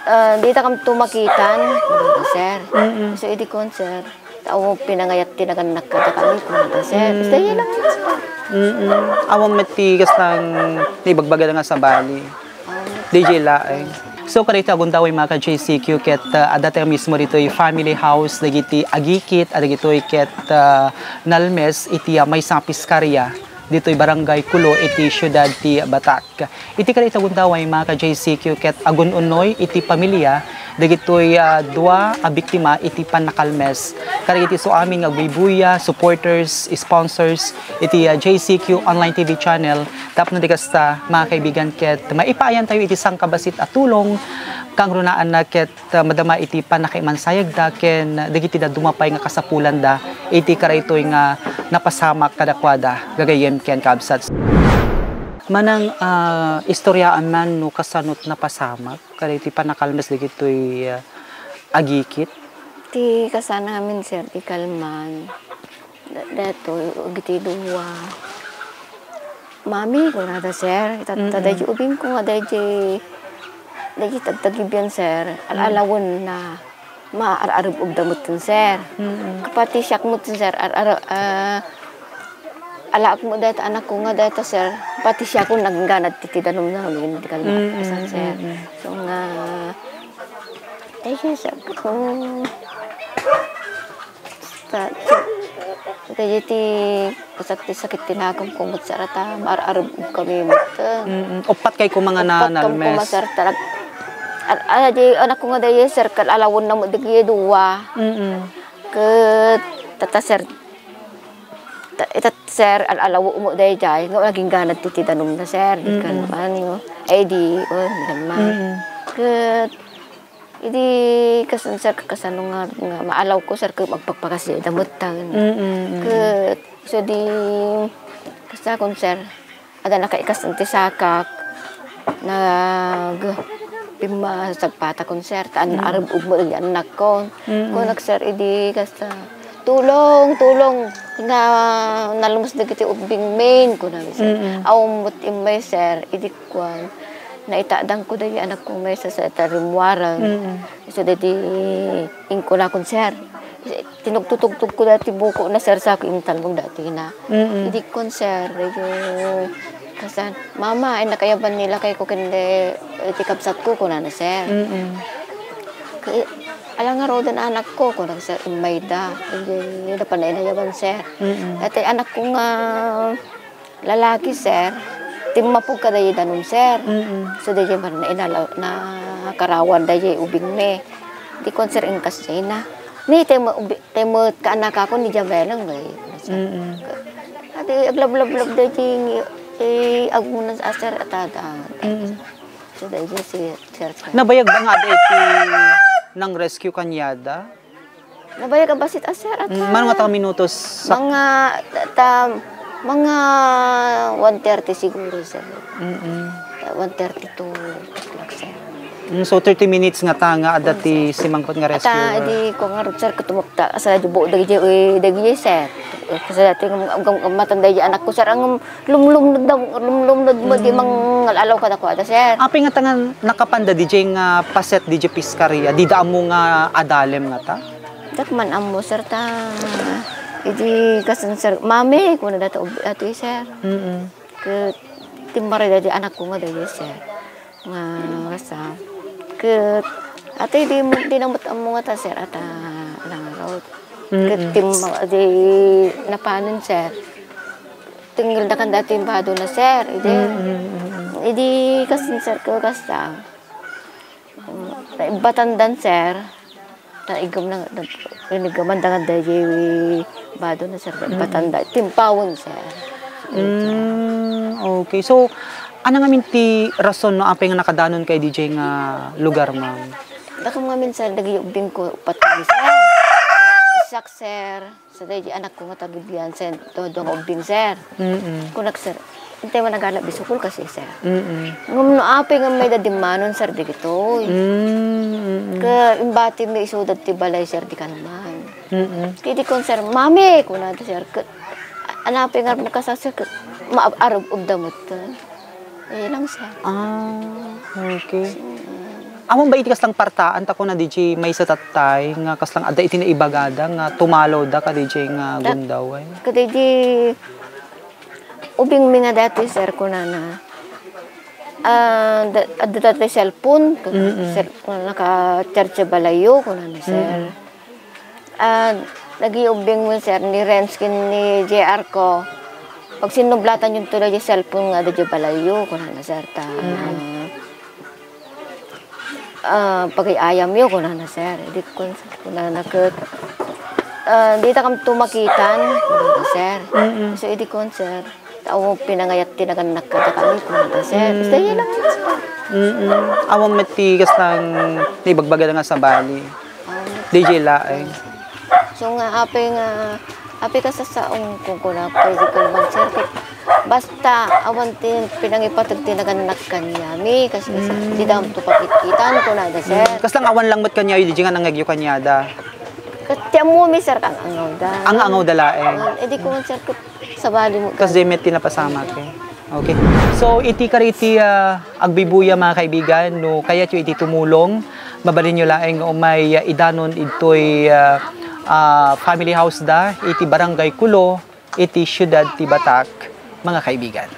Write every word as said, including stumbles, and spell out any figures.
Ah, dita kam tumakitan, kunada, sir. Mm-mm. So, idi kon, sir, tao pinangayat ti nagannak kadakami, kunada, sir. Mm. Basta iya lang, sir. Mm-mm. Awan met ti kastang naibagbagada nga sabali. Awan met. D J laeng. So, kadaytoy agundaway, mga ka-J C Q, ket, ah, adda tayo mismo ditoy family house dagiti agikit a dagitoy ket, ah, nalmes iti, ah, maysa nga piskarya ditoy Barangay Kulo iti siudad ti Batac. Iti kadaytoy agundaway, mga ka-J C Q, ket agun-unoy iti pamilia dagitoy, ah, dua a biktima iti pannakalmes. Kadagiti isu amin nga agbuybuya, supporters, sponsors iti, ah, J C Q Online T V channel. Tapno di kasta, mga kaibigan, ket maipaayan tayo iti sangkabassit a tulong, kangrunaanna ket ta madama iti pannakaimansayagda ken dagiti dadduma pay nga kasapulanda iti karaytoy nga napasamak kadakuada, gagayyem ken kabsat. Manang, ah, istoryaam man no kasano't napasamak kadaytoy pannakalmes dagitoy, ah, agikit? Ti kasanamin, sir, ti kalman. Da-, daytoy, dagiti dua. "Mami," kunada, sir, itatta Mm-mm. daydi ubingko nga daydi, daydi tagtagibian, sir, Mm. al-alawenna. Maarareb-ebda metten, sir. Mm-mm. Pati siak metten, sir, ar-, ar-, ah, alaek met dayta anakko nga dayta, sir, pati siak nagingganad ti, ti danumna, wen ti kalman, Mm-mm, sir. Mm-mm. So nga, daydi, sir, kung Ta-, ta-, daydi ti kasakit, sakit ti naganko met, sir, ta maarareb kami met. Mm-mm. Uppat kay kuma nga na-, Uppat kam kuma, nalmes. Sir, ta nag-, ar-, ar-, di anakko nga daydi, sir, ket alawenna met dagiti dua. Mm-mm. Ket, tata, sir, ta-, ita, sir, al-, alaw mo daydiay, nga nagingganad ti, ti danumna, sir, di Mm-mm. kan man, no? Ay, di, oh, di kan man. Mm-mm. Ket, Idi kasano, sir, kasano nga, nga maalawko, sir, ket agpakpakasiada met ta. Mm, mm, mm. Ket, so di, kasakon, sir, adda nakaikas ti sakak, nag-, pimmasagpatakon, sir, ta Mm. areb-eb met dagiti annakko. Mm, mm. Kunak, sir, idi kasta, "Tulong, tulong, nga nalmes dagiti ubbingmi," kunana, sir. Mm, mm. Awan met immay, sir, idi kuan, naitadangko dagiti anakko maysa sa ita rimmuaren. Mm. Isu daydi inkunakon, sir. Tinugtutugtogko daydi bukona, sir, sa intalmog daydi na. Mm. Idi kuan, sir, daydi kasan, "Mama, ay nakayaban ni lakayko ken daydi kabsatko," kunana, sir. Mm. Kay, "Ala ngaruden anakko," kunana, sir, "immayda." Idi, idi pay nayaban, sir. Mm. Daydi anakko nga lalaki, sir, timmapog kadaydi danum, sir. Mm. So, daydi man na inala-, nakarawan daydi ubingmi. Di kuan, sir, inkas dayna. Ni, tay mo, ubi-, tay mo kaanakakon, ni Jameleng, eh, sir. Mm. Adi, aglablablab daydi, eh, agunan a, sir, atada. Mm. So, daydi si Sir, sir. Nabayag ba nga daydi nang-rescue kaniada? Nabayag a bassit a, sir, ata. Mm, mano nga ta minutos sa Mga, ta, mga one thirty siguro, sir. Mm-mm. One thirty to two o'clock, sir. Mm, so thirty minutes nga ta nga adda ti simangpet nga rescuer. Ata, di ko nga, sir, katumukta, sa jubo, dagiti, eh, dagiti, sir. Kasi daydi, ang, ang, ang matanda di anakko, sir, ang lumlumnod da, lumlumnod mo di Mm. mangal-alaw kadakuada, sir. Apay nga ta nga nakapanda diay nga paset diay piskarya, dida ammo nga adalem nga ta? Dak man ammo, sir, ta. Idi kasan, sir, "Mami," kuna data ub-, atoy, sir. Mm. Ket timmaray daydi anakko nga daydi, sir. Nga, basta, ket, ata idi mo, di na met ammo nga ta, sir, ata, nangarot. Ket Mm. tim-, di napanen, sir. Tinggilda kan daydi bado na, sir. Idi, Mm, mm, mm, mm. idi, kasin, sir, ko, kasta. Naibatandan, sir. Ta igam na, nag-, inigaman da nga daydi bado na, sir. Mm. Batanda, timpawen, sir. Mm, okay. So, ania ngamin ti rason no apay nga nakadanon kay diay nga lugar, ma'am? Dakam ngamin, sir, dagiti ubbing ko, upat kami, sir. Isak, sir. Sa daydi anakko nga tagibian, sir, dua nga ubbing, sir. Mm-mm. Kunak, sir, intay man nagala bisukol kasi, sir. Mm-mm. Ngem no apay nga mayda dimmanon, sir, dagitoy. Mm, mm-mm. Ket imbatimi isuda ti balay, sir, di kalman. Mm-mm. Ket idi kuan, sir, "Mami," kunada, sir, ket, "Ania pay nga nakasa, sir?" Ket maarub-ubda met. Eh, lang, sir. Ah, okay. Mm. Awan ba iti kaslang partaan ta kuna diay maysa tattay nga kaslang adda iti naibagada nga tumalawda kadiay nga Ta- gundaw, ay? Kadiay ubing mi nga dati, sir, kunana. Ah, da- adda tattay cellphone, Mm-mm. cell- naka-charge sa balayyo, kunana, sir. Mm-mm. Ah, naging ubing mi, sir, ni Renz ken ni J R ko. Pagsinnublatan yun to da di cellphone nga adda di balayyo, kunana, sir, ta, Mm. ah, pagay-ayam yo, kunana, sir. Idi kun, kunana ket, ah, di ta kam tumakitan, kunana, sir. Mm-mm. So, idi kun, sir, tao pinangayat ti nagannak kadakami, kunana, sir. Mm. Basta, yan lang, sir. Mm-mm. Awan met ti kaslang naibagbagada nga sabali. Awan met. Diay laeng. So nga, apay nga, apay kasasao, kunkuna, pwede ka naman, sir. Ket basta, awan ti pinangipateg ti nagannak kaniami, kasi, kasi, Mm. di dam to pakitkitan, kunada, sir. Mm. Kaslang awan lang met kaniayo, diay nga nangngegyo kaniada. Ket ti ammomi, sir, ang angawda. Ang angawda laeng. Ah, eh, di ko man, sir, ket sabali mo. Kas diay met ti napasamak, eh. Okay. So, iti kariti, ah, agbibuya, mga kaibigan, no kayatyo iti tumulong, mabalinyo laeng nga umay, ah, idanon idtoy, ah, ah, family house da iti Barangay Kulo, iti siudad ti Batac, mga kaibigan.